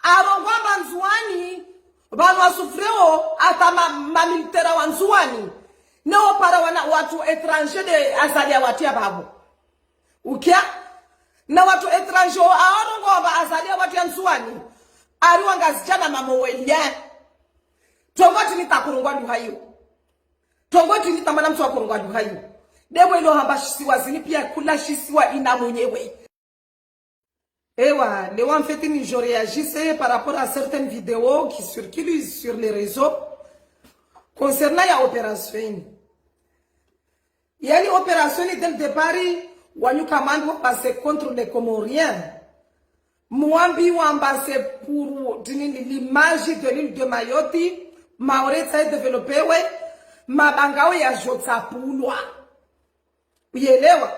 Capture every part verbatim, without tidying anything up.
Arongoa amba Ndzuani, pvanu wasufreo, hata ma, ma militaire wa Ndzuani. Ne opara wana watru étranger nde Azali yawatriya pvapvo. Ukia? Na watru étranger wo arongoa amba Azali yawatriya Ndzuani. Ari wa Ngazidja na mamowelien. Trongo trini ta kurungwa duha iyo. Trongo trini ta mwana mtru wa kurungwa duha iyo. Ndepvo ilo hamba shisiwa zini pia kula shisiwa ina mwenyewe. Ewa, leo en fait, ni je réagissais par rapport à certaines vidéos qui circulent sur les réseaux concernant ya opération. Yani opération, dès le départ, wanyu kamwambiwa amba c'est contre les Comoriens. Mwambiwa amba c'est pour, trini, l'image de l'île de Mayotte, Maore tsaye développewe, mabangao ya jotsa pulwa. Uyelewa?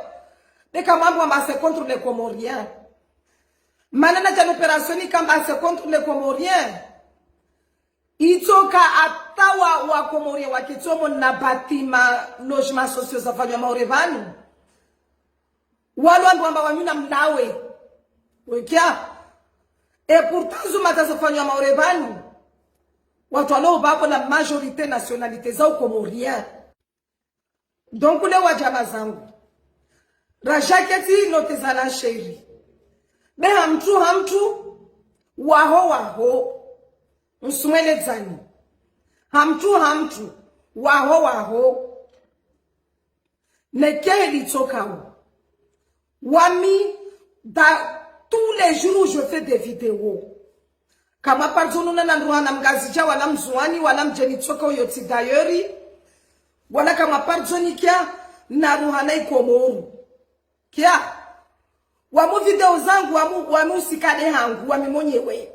Be kamwambiwa amba c'est contre les Comoriens. Mana na djana opération ika amba c'est contre les Comoriens. Itsoka hata wa, wa Comoriens waketsomo na bâtiment, logements sociaux zafanywa Maore pvanu. Walo wambiwa amba wanyu na mlawe. Wekia? Et pourtant zuma zafanywa Maore pvanu. Watru walo pvapvo la majorité nationalité zao Comoriens. Donc, le wadjama zangu. Rajaketi note za la chérie. Be hamtru, hamtru, waho, waho. Msumweledzani. Hamtru, hamtru, waho, waho. Neke heli tsokao. Wami, da, tous les jours où je fais des vidéos. Kamwa pardon na, na ruhana Mngazidja, wala Mndzuani, wala Mdjeni tsoka uyo tsi d'ailleurs. Wala kamwa pardon kia, na ruhana Ikomoro. Kia? Wamu video zangu, wamu, wamu usikane hangu, wami mwenyewe.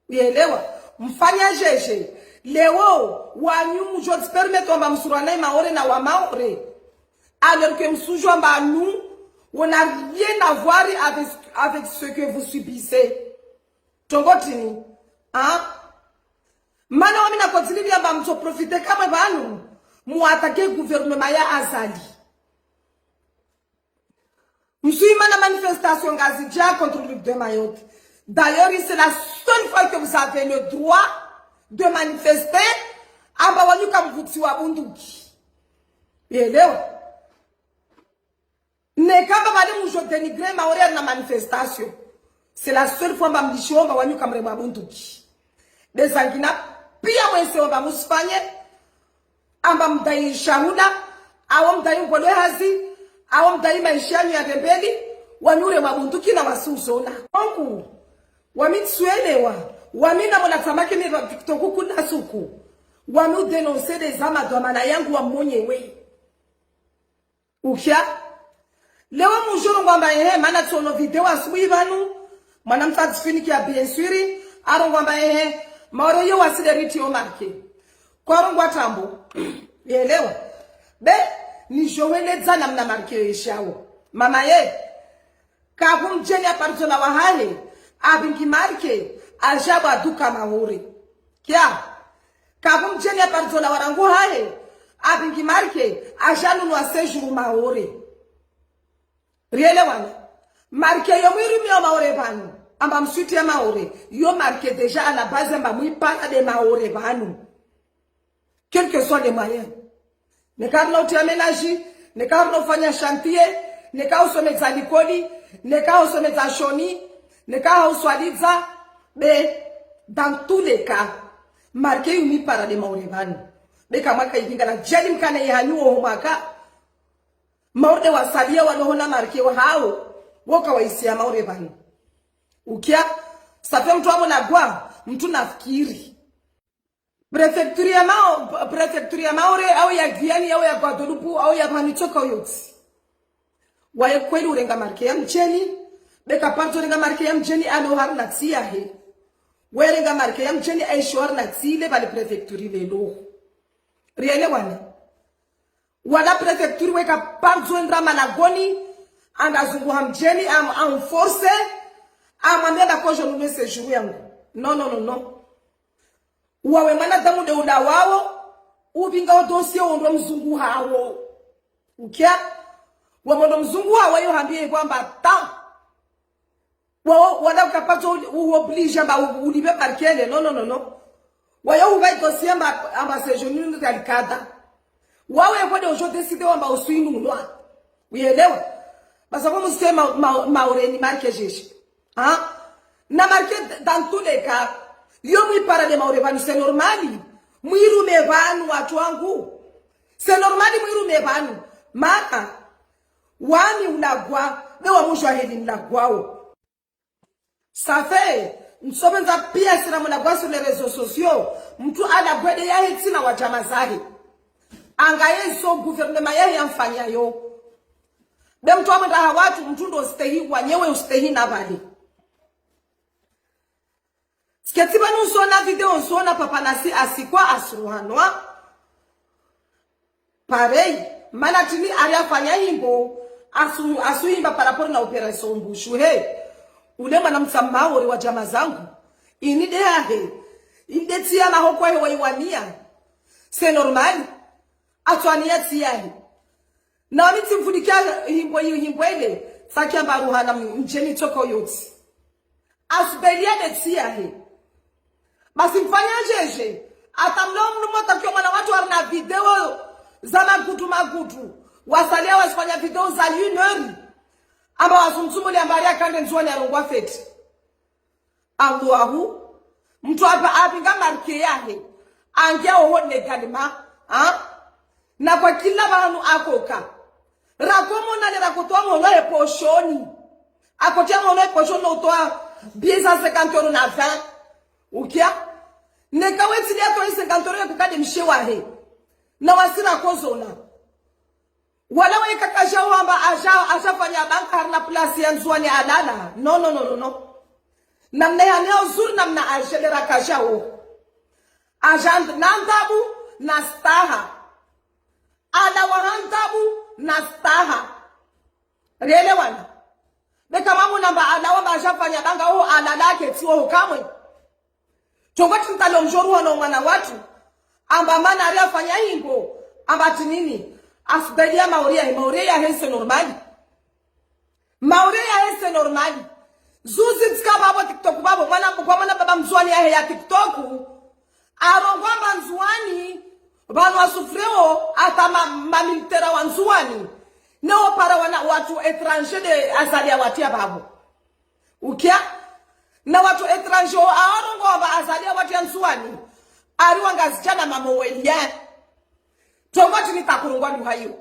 Uyelewa? Mfanya jeje. Leo, wanyu mujotsi permettre amba msurane Maore na wa Maore. Alors que msujua amba nous, on n'a rien à voir avec, avec ce que vous subissez. Trongo trini. Hein? Mana wami nakodzilili amba mtso profiter kamwe pvanu, mu attaquer gouvernement ya Azali. Msuima na manifestation Ngazidja contre l'île de Mayotte. D'ailleurs, c'est la seule fois que vous avez le droit de manifester, amba wanyu kamvutiwa bunduki. Uyelewa? Neka amba pvale mujo dénigrer Maore na manifestation. C'est la seule fois amba mlishiwa amba wanyu kamremwa bunduki. Be zangina pia mwese amba musifanye, amba mdai shahula, awo mdai ngolwe hazi, awo mdai maesha yanyu yende mbeli, wanyu uremwa bunduki na wasi uzona. Wangu, wami ntsuelewa, wami na mwana tsamaki ni TikTok kuna suku, wami udénoncer des zama dhwamana yangu wa mwenyewe. Ukia? Leo mujoro ngwamba ehe, mana tsono video asubuhi pvanu, mwana mtsatsifinikia bien sûr, arongoa amba ehe, Maore yo wasi le riti yo marqué. Kwarongoa trambo. Uyelewa? Be, nijo weledza namna marqué yo yeshawo. Mama ye, kapvo Mdjeni ya pardon la wahahe, apvingi marqué, aja bwa duka Maore. Kia? Kapvo Mdjeni ya pardon la warangu hahe, apvingi marqué, aja nunua séjour Maore. Rielewana? Marqué yo mwirumio Maore pvanu, amba mswiti ya Maore, yo marqué déjà à la base amba mwipara de Maore pvanu. Quel que soit les moyens. Neka rino utia ménage, neka rino ufanya chantier, neka usomedza likoli, neka usomedza shoni, neka uswalidza, be, dans tous les cas, marqué yo mwipara de Maore pvanu. Be kamwaka ivinga la Mdjeni mkane yihanyu wo mwaka. Maore de wasalia wanohona marqué wahawo, woka waisia Maore pvanu. Ukia? Ça fait mtru wa mona gwa, mtru nafikiri. Préfecture ya Mao-, préfecture ya Maore, au ya Guyane, au ya Guadeloupe, au ya pvani tsoka uyotsi. Waye kweli urenga marqué ya Mdjeni, be kapvatso urenga marqué ya Mdjeni, ano harina tsi yahe. Waye renga marqué ya Mdjeni, aisho harina tsi le pvale préfecture lelo. Rielewana? Wala préfecture weka pardon ndra malagoni, anda zunguha Mdjeni, am, am forcer, amwambia amba kojo nunue séjour yangu. Non, non, non, non. Wawe mwanadamu de ula wawo, upvinga o dossier ondro mzunguhawo. Ukia? Wamondo mzunguhawo yo hambie kwamba ta. Wa, wala ukapatso u-, u-, obligé amba u-, ulipve parquet le. Non, non, non, non. Wayo uvayi dossier amba, amba séjour ni nda likada. Wawe kode ojo décidé wamba usuinunwa. Uyelewa? Basa kwa musite ma, ma, Maore ni marqué jeje. Ha? Na marqué d-, dans tous les cas. Yo mwipara de Maore pvanu, c'est normal. Mwirume pvanu, wandru wangu. C'est normal mwirume pvanu. Mana, wami ulagwa, be wa mujwahili nilagwao. Ça fait, msopvendza pia sina muna kwa sur les réseaux sociaux, mtru alagwe de yahe tsina wa djama zahe. Angaye zo gouvernement yahe yamfanyayo. Be mtru amwenda ha wandru, mtru ndo ustehi, wanyewe ustehi na vale. Tsiketsi pvanu nsona video nsona papa nasi asikwa asuruhanwa. Pareil, mana trini ari afanya himbo, asu, asu himba par rapport na opération Mbushu. He, ule mwana mtsa Maore wa djama zangu. Ini de yahe, inde tsi ya mahoko yahe wa iwania. C'est normal, atswania tsi yahe. Na wami tsimfudikia himbo yi, himbo ile, tsaki amba ruhana m-, mdjeni tsoko yotsi. Asubelia de tsi yahe. Basi mfanya jeje. Ata mlo mnumo takio mwana wandru warina video za magudu magudu. Wasalia wasifanya video za une heure. Amba wasumsumuli amba ari akande Ndzuwani arongwa fête. Allahu. Mtru apa apinga marqué yahe. Ange oho légalement. Ha? Na kwa kila pvanu akoka. Rakomona le rakotoa mhono ye poshoni. Akotia mhono ye poshoni no utoa billet za cinquante euros na vingt. Ukia? Neka wetsi lia toa cinquante euros ya kukade mshe wahe. Na wasi rakozona. Wala weka kaja wamba aja, aja fanya banga harina place ya Ndzuwani alala. Non, non, non, non, non. Namna ya leo zuri namna ajelera kaja wo. Aja nd-, na ndrabu, na staha. Ala wa ha ndrabu, na staha. Rielewana? Beka mamu namba ala wamba aja fanya banga wo alala ketsi wo kamwe. Trongo tini talo mdjoruha no mwana wandru. Amba mana ari afanya himbo. Amba trini. Asubelia Maore yahe, Maore yahe c'est normal. Maore yahe c'est normal. Zuzi tsika pvapvo TikTok pvapvo, mwana, kwa mwana baba Mndzuwani yahe ya TikTok. Arongoa amba Ndzuwani, pvanu asufreo, ata ma, ma militaire wa Ndzuwani. Ne opara wana wandru étranger de Azali awatia pvapvo. Ukia? Na wandru étranger wo arongoa amba Azali awatia Ndzuwani. Ari wangazidja na mamowelia. Trongo trini takurungwa nduhayo.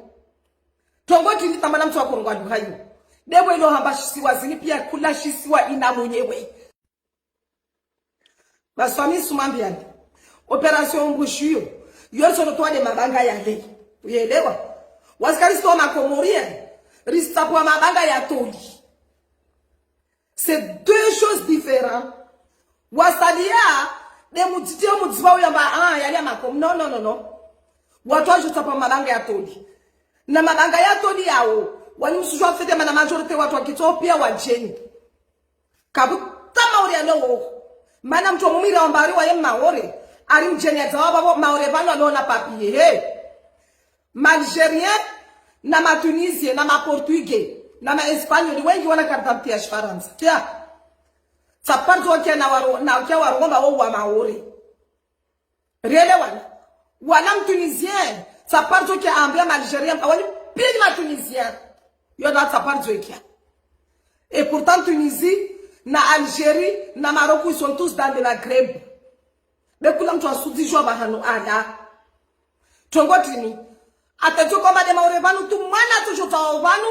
Trongo trini tamana mtru wa kurungwa nduhayo. Debo ilo hamba shisiwa zini pia kula shisiwa ina mwenyewe. Basi wami sumambiani. Opération Mbushu yo. Yo solo toa de mabanga yale. Uyelewa? Wasikari sitoa makomorien. Risitapua mabanga ya toli. C'est deux choses différentes. Wasalia, de mudziti yo mudziva uyamba, ah, yali ya makom. Non, non, non, non. Wandru wajo tsapua mabanga ya toli. Na mabanga ya toli yawo. Wani msujwa fete mana majorité wandru wa kitso pia wadjeni. Kabuta Maore ya lowo. Mana mtru omumira wamba ari waye Maore. Ari mdjeni ya dzawa pvapvo Maore pvanu alona papier. He. Ma Algérien, na ma Tunisien, na ma Portugais, na ma Espagnol, wengi wana carte d'identité ya Shifarantsa. Kia? Tsapvardzokia na waro, na kia warongomba wo wa Maore. Rielewana? Wana Mtunisien, tsapvardzokia ambia ma Algérien, awani pili ma Tunisien. Yo na tsapvardzokia. Et pourtant Tunisie, na Algérie, na Maroc, ils sont tous dans le Maghreb. Be kula mtru asudzijwa pvahanu ala. Trongo trini. Ata tso komba de Maore pvanu tu mwana tso jota pvanu.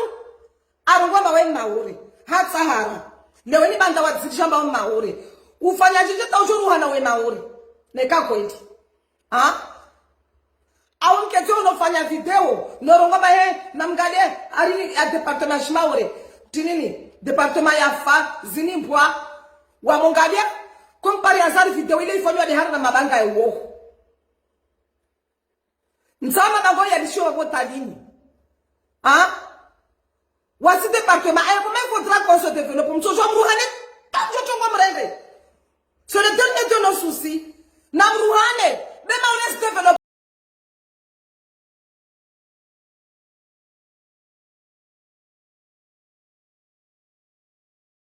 Arongwa amba we Maore. Hatsahara. Lewe ni banda wadzidisha amba we Maore. Ufanya jeje ta ujoruhana we Maore. Neka kweli. Ha? Awo nketsi unofanya video, norongoa amba he, namngalie, ari ya département Shimaore. Tinini, département ya fa, zini mbwa, wamongalia, kompari ya zari video ile ifanywa de harina mabanga ya uwo. Ntsama mabanga ya lishiwa pvo talini. Ha? Wasi département, eh, comment il faudra qu'on se développe? Mtsojo mruha